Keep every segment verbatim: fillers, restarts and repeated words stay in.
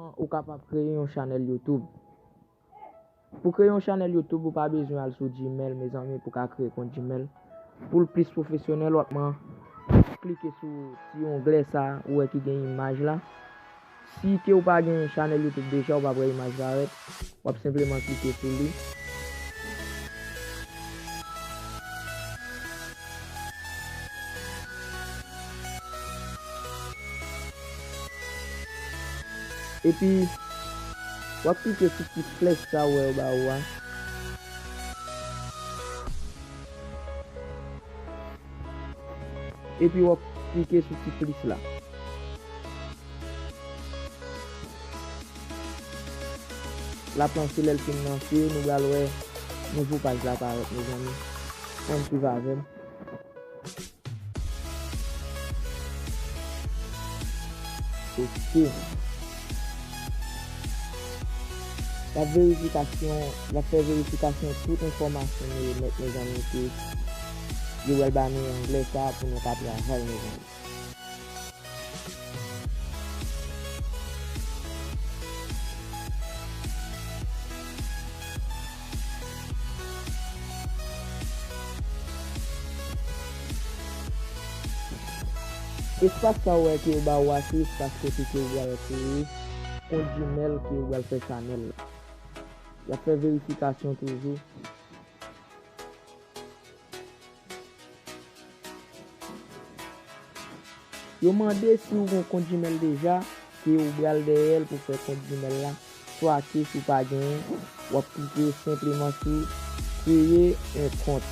Ou kapab kreye yon chanèl YouTube. Pou kreye yon chanèl YouTube, ou pa bezwen al sou Gmail, mezanmi, pou ka kreye kont Gmail. Pou l plis pwofesyonèl, w ap man klike sou ti onglè sa ou wè ki gen imaj la. Si ke w pa gen chanèl YouTube deja, ou p ap wè imaj parèt. W ap senpleman klike sou li. Epi, w ap klike sou ti flèch sa ou wè yo ba ou a. Epi, w ap klike sou ti plis la. L ap lanse, lè l fin lanse, nou pral wè nouvo paj la parèt, mezanmi. Ann swiv avè m. Ok. L ap verifikasyon, l ap fè verifikasyon tout enfòmasyon nou remèt, mezanmi, ke yo pral ba nou onglè sa pou nou ka travay, mezanmi. Espas sa ou wè ke yo ba ou a, se espas kote ke ou pral kreye kont Gmail ke ou pral fè chanèl la. Y ap fè verifikasyon toujou. Yo mande si ou gen yon kont Gmail deja, ke ou pral dèyè l pou fè kont Gmail la, swa ke si w pa genyen, w ap klike senpleman sou kreye yon kont.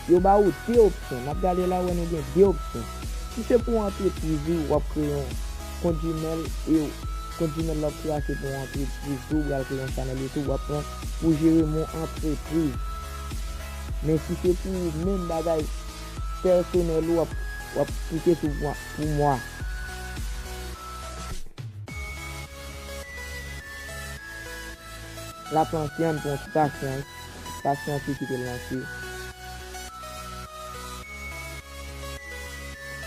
Yo ba ou de opsyon. N ap gade la, ou wè nou gen de opsyon. Si se pou antrepriz ou, w ap kreye yon kont Gmail e w kont Gmail la w ap kreye a se pou yon antrepriz tou, ou pral kreye yon chanèl YouTube, w ap pran pou jere yon antrepriz. Men si se pou ou menm bagay pèsonèl ou, w ap, w ap klike sou pou, pou mwa. L ap lanse, ann pran ti pasyans. Pasyans li kite l lanse.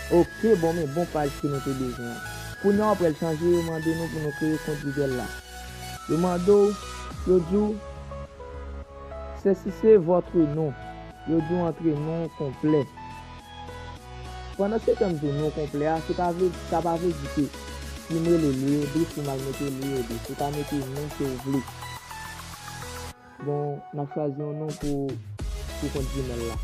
Ok, bon, men bon paj ke nou te bezwen an. Kounye a w ap wè l chanje, yo mande nou pou nou kreye kont Google la. Yo mande w, yo di w, saisissez votre nom. Yo di w antre non konplè. Pandan se tan m di w non konplè a, se pa vle, sa pa vle di ke si m rele Léodis, pou m al mete Léodis. Ou ka mete non ke w vle. Bon, n ap chwazi yon non pou, pou kont Gmail la.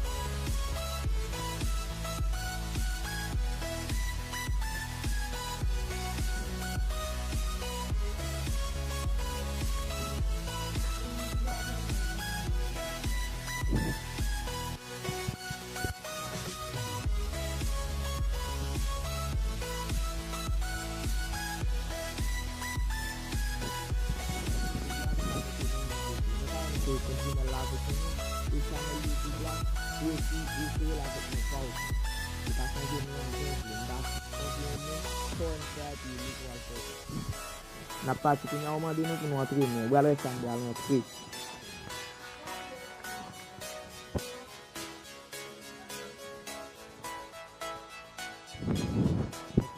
Kont Gmail la avèk nou, e chanèl YouTube la, ou esi refere l avèk non pa w. Ou ka chanje non an jan w vle. M ta chanje yon non, fè yon fè epi li pral fè. N ap pati kounye a, yo mande nou pou nou antre non. Ou pral wè sa m pral antre.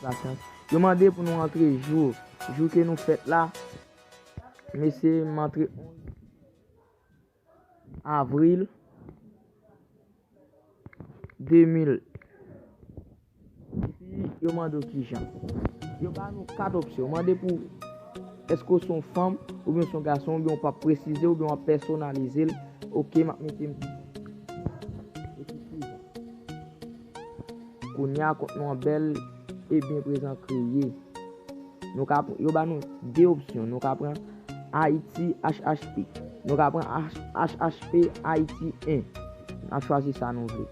Pasyans. Yo mande pou nou antre jou, jou ke nou fèt la. Mesye, m antre onz avril de mil. Epi, yo mande w kijan. Yo ba nou kat opsyon. Yo mande pou èske w se yon fanm, oubyen w se yon gason, oubyen w p ap presize, oubyen w ap pèsonalize l. Ok, m ap mete m. Epi suivan. Kounye a, kont nou an bèl e byen prezan kreye. Nou ka pr-, yo ba nou de opsyon. Nou ka pran Haiti H H P. Nou ka pran H-, H H P Haiti en. N ap chwazi sa nou vle.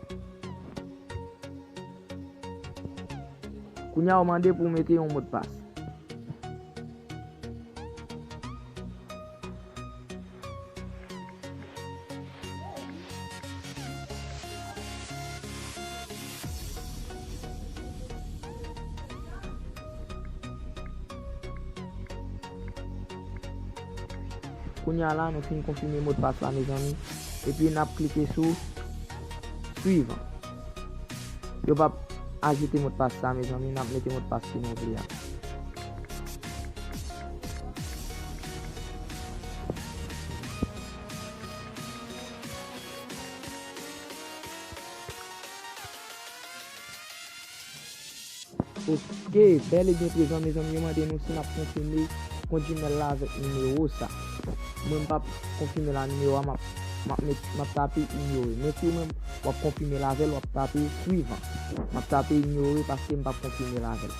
Kounye a, yo mande pou w mete yon modpas. Kounye a la, nou fin konfime modpas la, mezanmi. Epi n ap klike sou suivan. Yo p ap ajoute modpas sa, mezanmi, n ap mete modpas ke nou vle a. Ok, bèl e byen prezan, mezanmi, yo mande nou si n ap konfime kont Gmail la avèk nimewo sa. Mwen, m p ap konfime l a nimewo a, m ap, m ap met, m ap tape inyore. Men si w menm, w ap konfime l avè l, w ap tape swivan. M ap tape inyore paske m p ap konfime l avè l.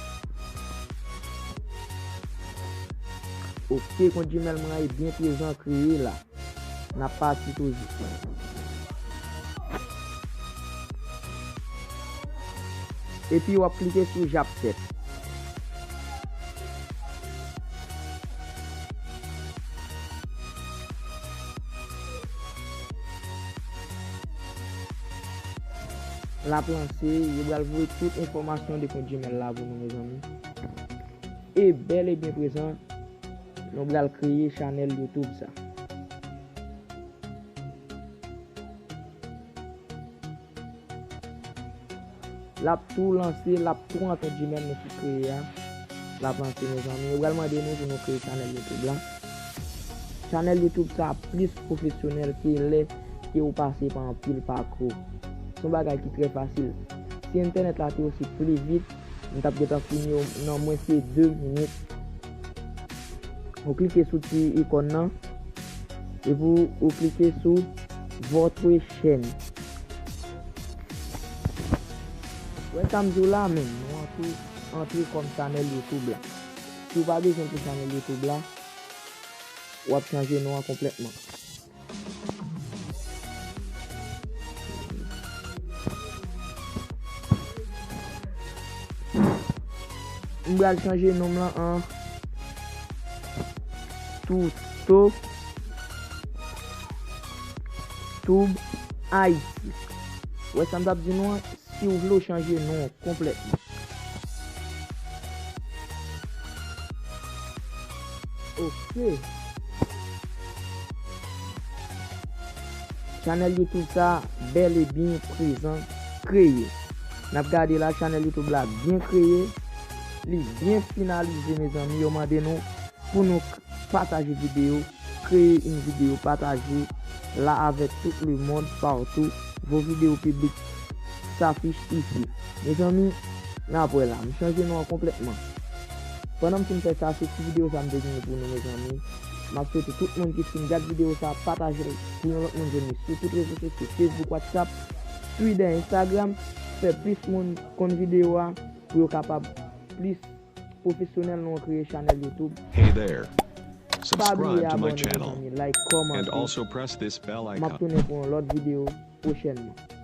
Ok, kont Gmail mwen an e byen prezan kreye la. N ap pati toujou. Epi w ap klike sou Japsèt. L ap lanse, yo pral voye tout enfòmasyon de kont Gmail la pou nou, mezanmi. E bèl e byen prezan, nou pral kreye chanèl YouTube sa. L ap tou lanse, l ap tou rantre Gmail nou ki kreye a. L ap lanse, mezanmi. Yo pral mande nou pou nou kreye chanèl YouTube la. Chanèl YouTube sa plis pwofesyonèl ke lè ke ou pase pa anpil pakou. Se yon bagay ki trè fasil. Si entènèt la te osi pli vit, m t ap gentan fini yo nan mwens ke de minit. Ou klike sou ti ikòn nan, epi ou, ou klike sou Votre chaîne. Wè sa m di w la, men nou antre, antre kòm chanèl YouTube la. Si w pa bezwen pou chanèl YouTube la, w ap chanje non an konplètman. M pral chanje non m lan an Tuto Tube Haiti. Wè sa m t ap di nou an, si w vle w chanje non konplètman. Ok. Chanèl YouTube sa bèl e byen prezan kreye. N ap gade la, chanèl YouTube la byen kreye. Li byen finalize, mezanmi. Yo mande nou pou nou k-, pataje videyo, kreye yon videyo, pataje la avec tout le monde partout. Vos vidéos publiques s'affichent ici. Mezanmi, n ap wè la. M chanje non an konplètman. Pandan m fin fè sa, se ti videyo sa m te genyen pou nou, mezanmi. M ap swete tout moun ki fin gad videyo sa, pataje l pou yon lòt moun jwenn li sou tout rezo sosyo, Facebook, WhatsApp, Twitter, Instagram. Fè plis moun konn videyo a pou yo kapab plis pwofesyonèl nou an kreye chanèl YouTube. Hey there. Pa bliye abòne, mezanmi, like, kòmante. M ap tounen pou yon lòt videyo pwochènman.